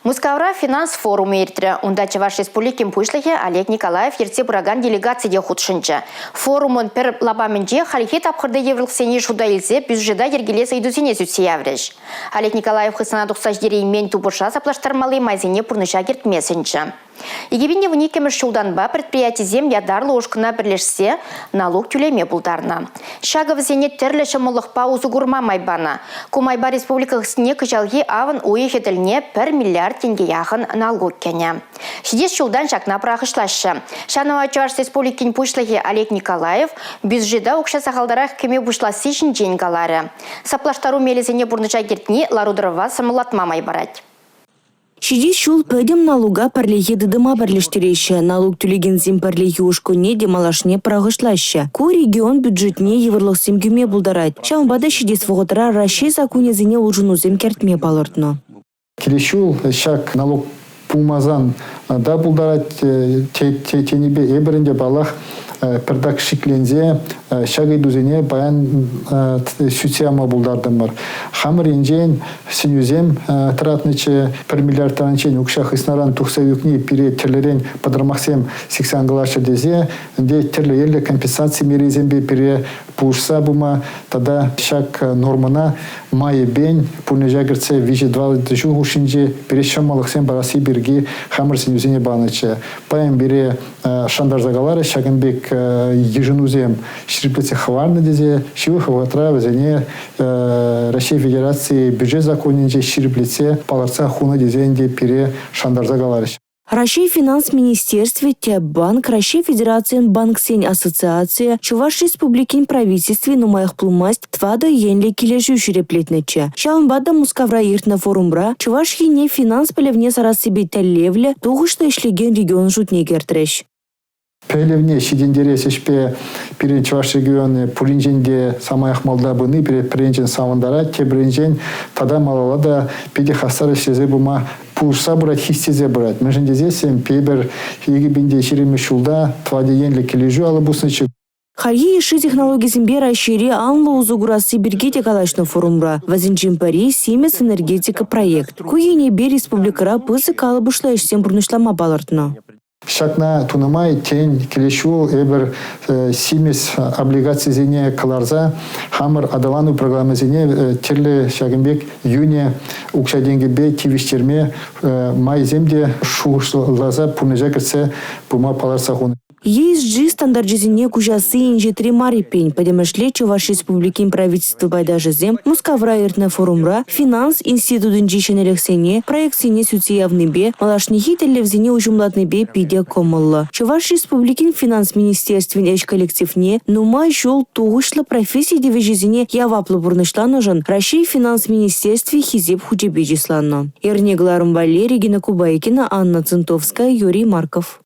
Мускавра финанс форумӗ иртрӗ. Унта Чӑваш Республикин Пуҫлӑхӗ Олег Николаев ертсе пыракан делегаци те хутшӑнчӗ. Форумӑн пӗр лапамӗнче хальхи тапхӑрти йывӑрлӑхсене шута илсе бюджета йӗркелес ыйтусене сӳтсе яврӗҫ. Олег Николаев хыснана тухса ҫитереймен тупӑша саплаштармалли майсене пурнӑҫа кӗртме сӗнчӗ. 2012 ҫултанпа предприятисем ятарлӑ ушкӑна пӗрлешсе налук тӳлеме пултарнӑ. Ҫакӑ вӗсене тӗрлӗ ҫӑмӑллӑхпа усӑ курма май панӑ. Ку майпа республика хыснине кӑҫалхи авӑн уйӑхӗ тӗлне 1 миллиард тенкӗ яхӑн налук кӗнӗ. Ҫитес ҫултан ҫакна пӑрахӑҫлаҫҫӗ. Ҫавна Чӑваш Республикин Пуҫлӑхӗ Олег Николаев бюджета укҫа сахалтарах кӗме пуҫласси ҫинчен каларӗ. Саплаштару мелӗсене пурнӑҫа кӗртни лару-тӑрӑва ҫӑмӑллатма май парать. Ҫитес ҫул пӗтӗм налука пӗрлехи тытӑма пӗрлештереҫҫӗ. Налук тӳлекенсен пӗрлехи ушкӑнне те малашне пӑрахӑҫлаҫҫӗ. Ку регион бюджетне йывӑрлӑхсем кӳме пултарать. Ҫавӑнпа та ҫитес вӑхӑтра Раҫҫей саккунӗсене улшӑнусем кӗртме палӑртнӑ. Килес ҫул ҫак налук пулмасан та пултарать тенипе эпир ӗнтӗ, паллах, пӗртак шикленсе ҫак ыйтусене паян сӳтсе явма пултартӑмӑр. Хамӑр енчен сӗнӳсем тӑратнӑччӗ. Пӗр миллиард таранччен укҫа хыснаран тухса ӳкни пире тӗрлӗрен пӑтӑрмахсем сиксе ан кӑларччӑр тесе ӗнтӗ тӗрлӗ енлӗ компенсаци мерисемпе пире пулӑшса пыма тата ҫак нормӑна майӗпен пурнӑҫа кӗртсе виҫӗ-тӑватӑ ҫул хушшинче пире ҫӑмӑллӑхсем парасси пирки хамӑр сӗнӳсене панӑччӗ. Паян пире шантарса каларӗҫ, ҫакӑн пек йышӑнусем ҫирӗплетсе хӑварнӑ тесе ҫывӑх вӑхӑтра вӗсене Раҫҫей Федераци бюджет законӗнче ҫирӗплетсе палӑртса хунӑ тесе ӗнтӗ пире шантарса каларӗҫ. Раҫҫей Финанс министерстви, Тӗп банк, Раҫҫей Федерацийӗн банксен ассоциацийӗ, Чӑваш Республикин Правительстви нумаях пулмасть тӑватӑ енлӗ килӗшӳ ҫирӗплетнӗччӗ. Ҫавӑнпа та Мускавра иртнӗ форумра Чӑваш Ене финанс пӗлӗвне сарассипе тӗллевлӗ, тухӑҫлӑ ӗҫлекен регион шутне кӗртрӗҫ. Пӗлӗвне ҫитӗнтерес ӗҫпе пирӗн Чӑваш регионӗ пуринчен те самаях малта пыни пире пӗринчен савӑнтарать, тепринчен тата малалла та питӗ хастар ӗҫлесе пыма пулӑшса пырать, хистесе пырать. Мӗншӗн тесессӗн пепӗр 2020 ҫулта тӑватӑ енлӗ килӗшӳ алӑ пуснӑччӗ. Хальхи йышши технологисемпе Раҫҫейре анлӑ усӑ курасси пирки те калаҫнӑ форумра. Вӗсенчен пӗри «Симӗс энергетика» проект. Ку енӗпе республикӑра пысӑк калӑпӑшлӑ ӗҫсем пурнӑҫлама палӑртнӑ. Ҫакна тунӑ май, тен, килес ҫул эпир симӗс облигацисене кӑларса хамӑр аталану программисене тӗрлӗ ҫакӑн пек йӳнӗ укҫа-тенкӗпе тивӗҫтерме майсем те шухӑшласа пурнӑҫа кӗртсе пыма палӑртса хунӑ. ESG стандарчӗсене куҫасси инҫетри мар эппин. Пӗтӗмӗшле Чӑваш Республикин Правительство пайташӗсем Мускавра иртнӗ форумра финанс институтӗнчи ҫӗнӗлӗхсене, проектсене сӳтсе явнипе, малашнехи тӗллевсене уҫӑмлатнипе питӗ кӑмӑллӑ. Чӑваш Республикин Финанс министерствин ӗҫ коллективне нумай ҫул тухӑҫлӑ професси тивӗҫӗсене яваплӑ пурнӑҫланӑшӑн Раҫҫей Финанс министерстви Хисеп хучӗпе чысланӑ. Эрне кӑларӑм валли Регина Кубайкина, Анна Цинтовская, Юрий Марков.